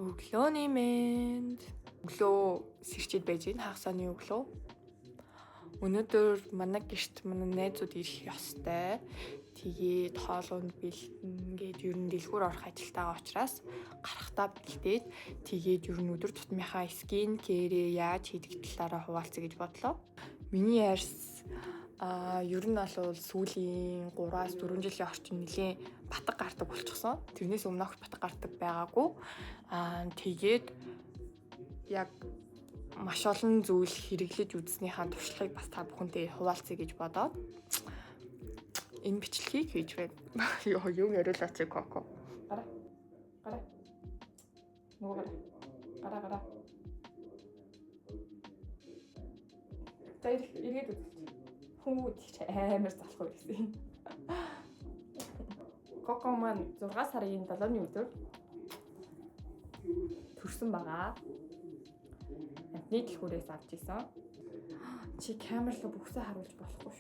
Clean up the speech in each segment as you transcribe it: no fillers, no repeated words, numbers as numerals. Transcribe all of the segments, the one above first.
Өглөөний мэнд. Өглөө сэрчээд байж гин хагас саны өглөө. Өнөөдөр манай гэрт манай найзууд ирэх ёстой. Тэгээд хоолунд бэлтэн гээд ер нь дэлгүүр орох ажилтайгаа учраас гарахтаа бэлдээд тэгээд ер нь өдөр тутмынхаа skin care-ээ яаж хийдэг талаараа хуваалцъя гэж бодлоо. Миний арьс ер нь бол сүүлийн 3-аас 4 жилийн орчим нэлээн батг гардаг болчихсон. Тэрнээс өмнө огт батг гардаг байгаагүй. Тэгээд яг маш олон зүйл хэрэглэж үзснийхаа туршлагыг бас та бүхэнтэй хуваалцъя гэж бодоод энэ бичлэгийг хийж байна. Йоо, юм яриулаач Коко. Гараа. Гараа. Нөгөө гараа. Гараа гараа. За эргээд үзчих. Хүмүүс чи амар залхуу гэсэн. Коко маань 6 сарын 7-ны өдөр төрсөн байгаа. Амтны дэлгүүрээс авч исэн. Чи камер руу бүхсээ харуулж болохгүй ш.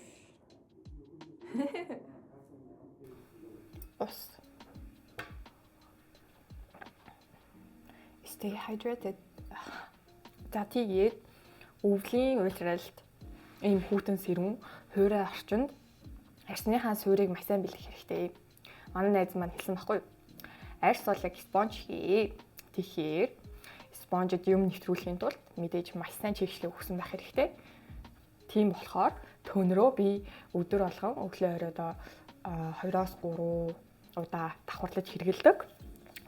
Ус. Stay hydrated. За тэгээд өвлийн уйлралд ийм хүйтэн сэрүүн хуурай орчинд арьсныхаа суурийг маш сайн бэлдэх хэрэгтэй. Манай найз маань хэлсэн байхгүй юу? Арьс бол яг спонж хий. Тэгэхээр спонжид юм нэвтрүүлэхийн тулд мэдээж маш сайн чийгшлэг өгсөн байх хэрэгтэй. Тийм болохоор төнрөө би өдөр болгон өглөө оройдоо 2-оос 3 удаа давхарлаж хэрэгэлдэг.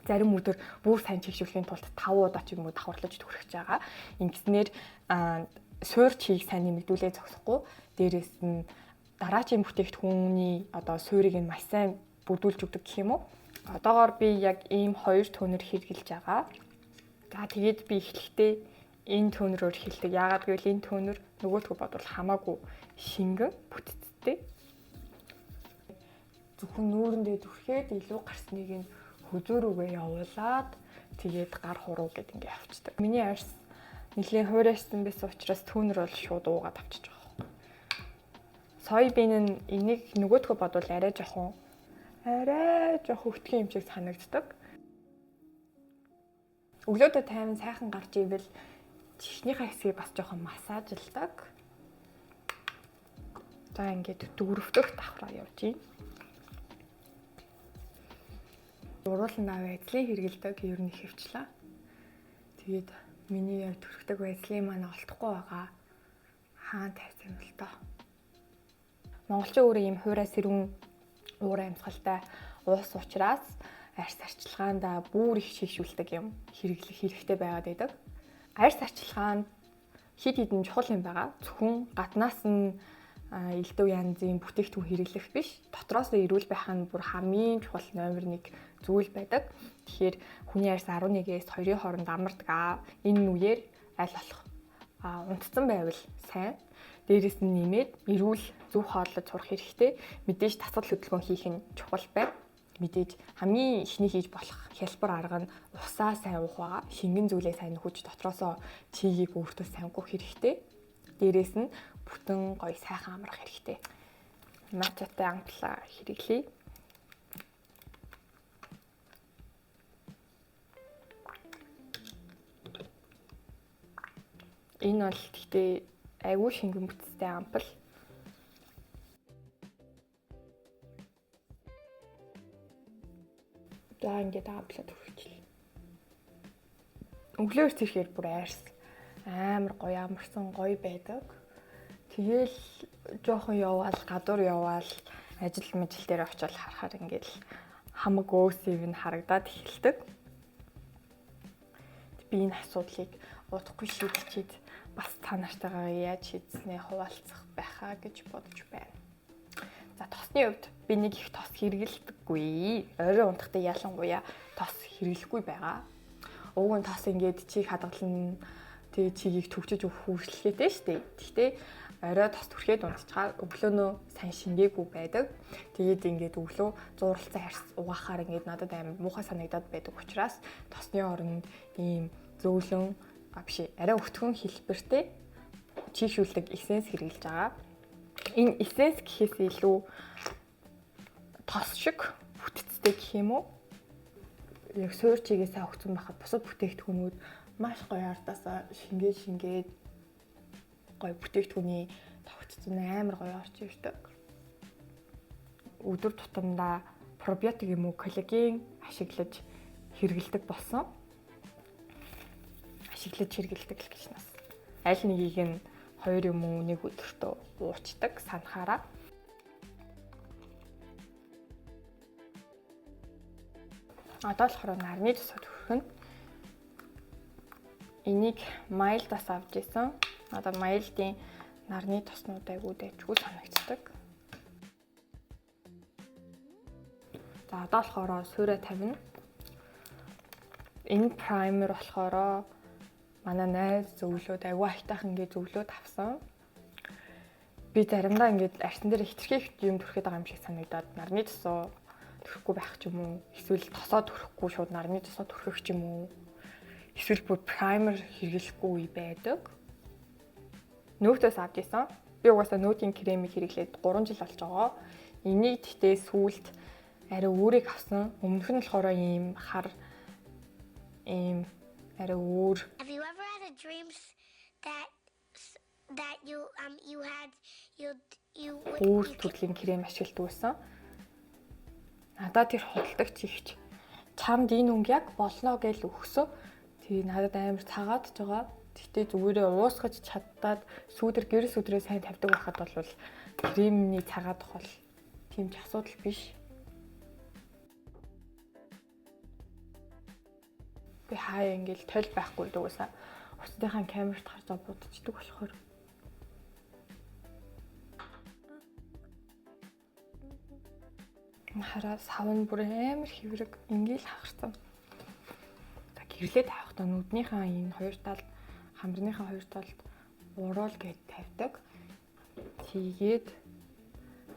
Зарим өдөр бүр сайн чийгшүүлэхийн тулд 5 удаа ч юм уу давхарлаж түрхэж байгаа. Ингэснээр суур чийг сайн нэмэгдүүлээ зогсохгүй. Дээрээс нь дараачийн бүтээгдэхүүний одоо суурийг нь маш сайн бүрдүүлж өгдөг гэх юм уу. Одоогоор би яг ийм 2 төнөр хэрэглэж байгаа. За тэгээд би эхлэхдээ энэ төнөрөөр эхэлдэг. Яагаад гэвэл энэ төнөр нөгөөдхөө бодвол хамаагүй шингэн бүтцтэй. Зөвхөн нүүрэндээ түрхэд илүү гарсныг нь хөзөөрүүгээ явуулаад тэгээд гар хуруу гэд ингээ авчдаг. Миний арьс нэлээд хуурайсан байсан учраас түүнэр бол шууд уугаад авчиж байгаа. Соёбин нь энийг нөгөөдхөө бодвол арай жоохон өтгөн юм шиг санагддаг. Өглөөдөө тайван сайхан гарч ивэл чихнийхээ хэсгийг бас жоохон массажлдаг. За ингээд дөрөвдөх давхраа явж гин. Уруулан аваа ажлын хэрэгэлдэг ер нь хэвчлээ. Тэгээд миний яг төрхдөг ажлын маань олдохгүй байгаа. Хаан тавьсан юм л доо. Монголчин өөрөө ийм хуурай сэрүүн уур амьсгалтай уус учраас арьс арчилгаандаа бүр их шийгшүүлдэг юм хэрэглэх хэрэгтэй байгаад байдаг. Арьс арчилгаанд хэд хэдэн чухал юм байгаа. Зөвхөн гаднаас нь элдв янзын бүтээгдэхүүн хэрэглэх биш. Дотроос нь эрүүл байх нь бүр хамгийн чухал номер 1 зүйл байдаг. Тэгэхээр хүний арьс 11-ээс 2-ын хооронд амардаг. Энэ үеэр аль болох унтцсан байвал сайн. Дээрээс нь нэмээд эрүүл зөв хооллож сурах хэрэгтэй. Мэдээж дасгал хөдөлгөөн хийх нь чухал байна. Мэдээж хамгийн эхний хийж болох хялбар арга нь усаа сайн уух байгаа. Шингэн зүйлээ сайн нөхөж дотроосоо чигийг өөртөө сайн гөх хэрэгтэй. Дээрээс нь бүтэн гоё сайхан амрах хэрэгтэй. Матчатай амтлаа хэрэглэе. Энэ бол гэхдээ айгүй шингэн бүтцтэй ампл. За ингээд амплаа түрхчихлээ. Өглөөр зэрхээр бүр арьс амар гоё амарсан гоё байдаг. Тэгээл жоохон яваал гадуур яваал ажил мажил дээр очиод харахаар ингээд хамаг өөсөв нь харагдаад эхэлдэг. Би энэ асуудлыг удахгүй шийдчихэд бас та нартайгаа яаж шийдснээ хуваалцах байхаа гэж бодож байна. За тосны хувьд би нэг их тос хэрэглэдэггүй. Орой унтахдаа ялангуяа тос хэрэглэхгүй байгаа. Уг нь тос ингээд чиг хадгална, тэгээ чигийг төгчөж өгөх үйлчлэгээтэй шүү дээ. Гэхдээ орой тос түрхээд унтчихаар өглөөнөө сайн шингээгүй байдаг. Тэгээд ингээд өглөө зууралцсан арьс угаахаар ингээд надад амар муухай санагдаад байдаг учраас тосны оронд ийм зөөлөн биш арай өтгөн хэлбэртэй чийгшүүлдэг эссенс хэрэглэж байгаа. Энэ эссенс гэхээс илүү тос шиг бүтцтэй гэх юм уу? Яг суур чигээ сайн өгсөн байхад бусад бүтээгдэхүүнүүд маш гоё ардаасаа шингээд гоё бүтээгдэхүүний тогтцсон амар гоё орж ирдэг. Өдөр тутамдаа пробиотик юм уу коллаген ашиглаж хэрэгэлдэг болсон. Ашиглаж хэрэгэлдэг л гэж нас. Аль нэгийг нь 2 юм уу 1 өдөртөө уучдаг санахаараа. Одоо болохоор нарны тосоо түрхэн. Энийг Mild-аас авч исэн. Одоо Mild-ийн нарны тоснууд айгуу дайчгүй санагддаг. За одоо болохоор суурэ тавина. Энэ primer болохоор манай найз зөвлөөд айгуу айтайхан ингэ зөвлөөд авсан. Би заримдаа ингээд арьсан дээр хитрхи их юм түрхэд байгаа юм шиг санагдаад нарны тосоо түрхэхгүй байх ч юм уу, эсвэл тосоо түрхэхгүй шууд нарны тосоо түрхэх ч юм уу, эсвэл бүр primer хэрэглэхгүй үе байдаг. Нөөтөөс авч исэн. Би угаасаа нөөтийн кремийг хэрэглээд 3 жил болж байгаа. Энийг гэхдээ сүүлд арай өөрийг авсан. Өмнөх нь болохоор ийм хар ийм арай өөр. Have you ever had a dream that that you you had you you өөр төрлийн крем ашигладаг байсан. Надад тэр худалдагч ихч чамд энэ өнгө яг болно гэж өгсөн. Тэгээ надад амар цагаад ч байгаа. Гэхдээ зүгээрээ уусгаж чаддаад сүүдэр гэрэл сүдрээ сайн тавьдаг байхад бол кремний цагаадах бол тийм ч асуудал биш. Би хаяа ингээл тойл байхгүй дүүсаа уцтынхаа камерт харж будчихдаг болохоор. Хараа сав нь бүр амар хэврэг ингээл хагарсан. За гэрлээ тавихдаа нүднийхээ энэ хоёр талд, хамрныхаа хоёр талд уруул гэж тавьдаг. Тэгээд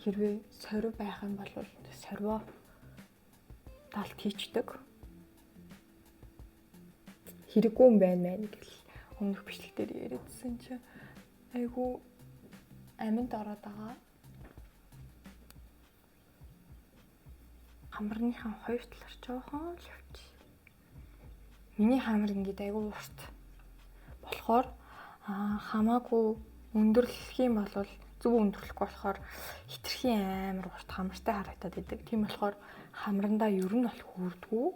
хэрвээ сорив байх юм бол сорвоо талд хийчдэг. Хэрэггүй юм байна мэн гэл өмнөх бичлэг дээр яриадсэн чинь айгүй аминд ороод байгаа. Хамарныхаа хоёр талаар жоохон л явчих. Миний хамар ингээд айгүй урт болохоор хамаагүй өндөрлөх юм бол зөв өндөрлөхгүй болохоор хитрхи амар урт хамартай харагдаад идэг. Тийм болохоор хамрандаа ер нь бол хүрдгүү.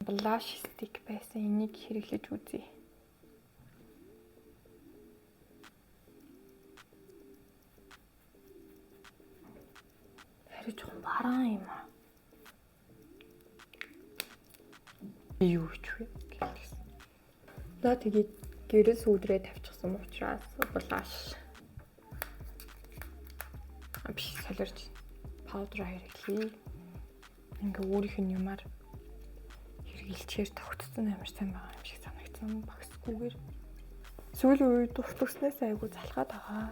Blush stick байсан. Энийг хэрэглэж үзье. Харин жоохон бараан юм аа. Би юу ч вэ гэлсэн. За тэгээд гэрэл сүүдрээ тавьчихсан учраас blush биш солиорч powder хэрэглэе. Ингээ өөрийнх нь юмар хэрэгэлчээр тогтцсон амар сайн байгаа юм шиг санагдсан багсгүйгээр. Сүүлийн үед урт өснөөс айгүй залхаад байгаа.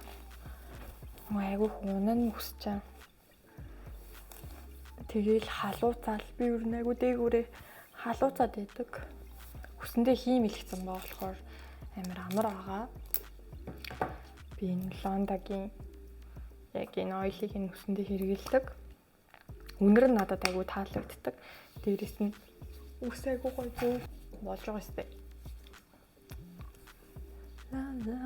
Айгүй хунан өсөж байгаа. Тэгээл халууцаал би ер нь айгүй дээгүүрээ халууцаад байдаг. Хүсэндээ хийм илгэсэн баа болохоор амар амар байгаа. Би энэ Лондагийн яг энэ ойлыг энэ хүсэндээ хэрэгэлдэг. Үнэр нь надад айгүй таалагддаг. Дээрээс нь үс айгүй гоё зөөл болж байгаа сте. Ла ла.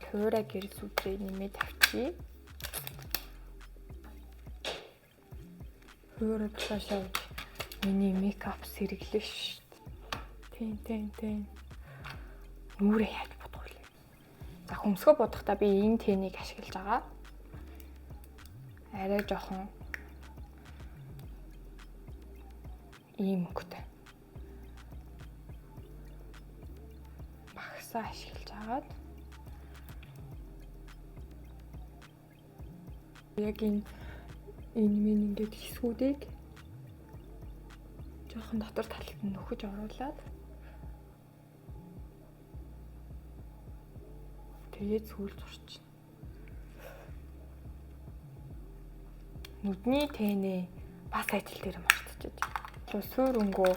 Хуурай гэрэл сүдрээ нэмээ тавьчих. Хуурай blush авч миний makeup сэргэлээ шүү дээ. Тэн тэн тэн. Нүрээ яаж будах вэ? За хөмсгөө будахдаа би энэ тэнийг ашиглаж байгаа. Арай жоохон ийм өнгөтэй. Багсаа ашиглаж агаад яг энэ минь ингээд хэсгүүдийг жоохон дотор талд нь нөхөж оруулаад тэгээд сүүл зурчихна. Нүдний тэнэ бас ажил дээр мартчихэж. Суур өнгөө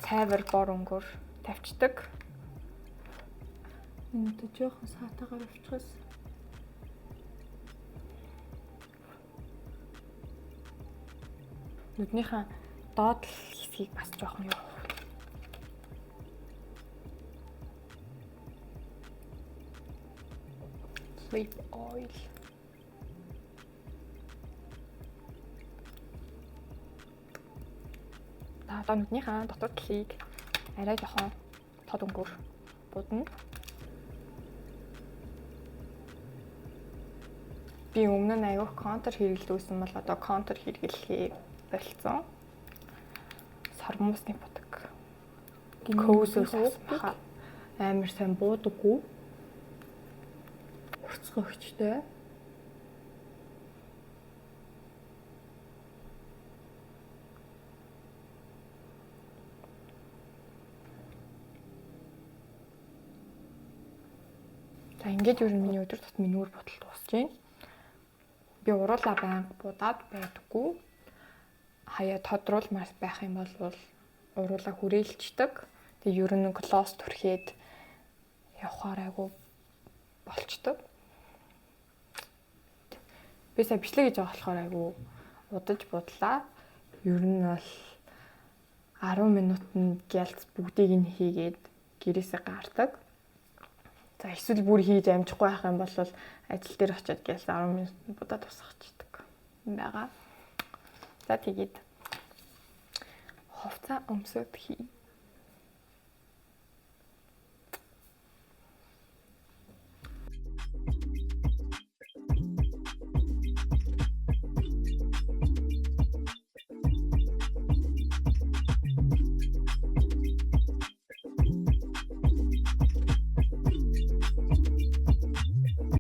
цайвар бор өнгөөр тавьчихдаг. Энэ одоо жоохон саатаагаар авчихсан. Нүднийхээ Доод хэсгийг бас жоохон юу. Lip oil. За одоо нүднийхээ дотор талыг арай жоохон тод өнгөөр будна. Би өмнө нь аягүй контур хэрэглэдэг бол одоо контур хэрэглэхээ болцсон. Сормуусны будаг. Көөсөөс авсан амар сайн буудаггүй. Урцган өгчтэй. За ингээд ер нь миний өдөр тутмын нүүр будал дуусж байна. Би уруулаа байнга будаад байдаггүй. Хаяа тодруулмаар байх юм бол уруулаа хүрээлчдэг. Тэгээ ер нь глосс түрхээд явахаар айгу болчдөг. Би сая бичлэг хийж байгаа болохоор айгу удаж будлаа. Ер нь бол 10 минутанд гялц бүгдийг нь хийгээд гэрээсээ гардаг. За эсвэл бүр хийж амжихгүй байх юм бол ажил дээр очиод гялц 10 минут будаад тусгачдаг юм байгаа. За тэгээд хувцас өмсөд хий.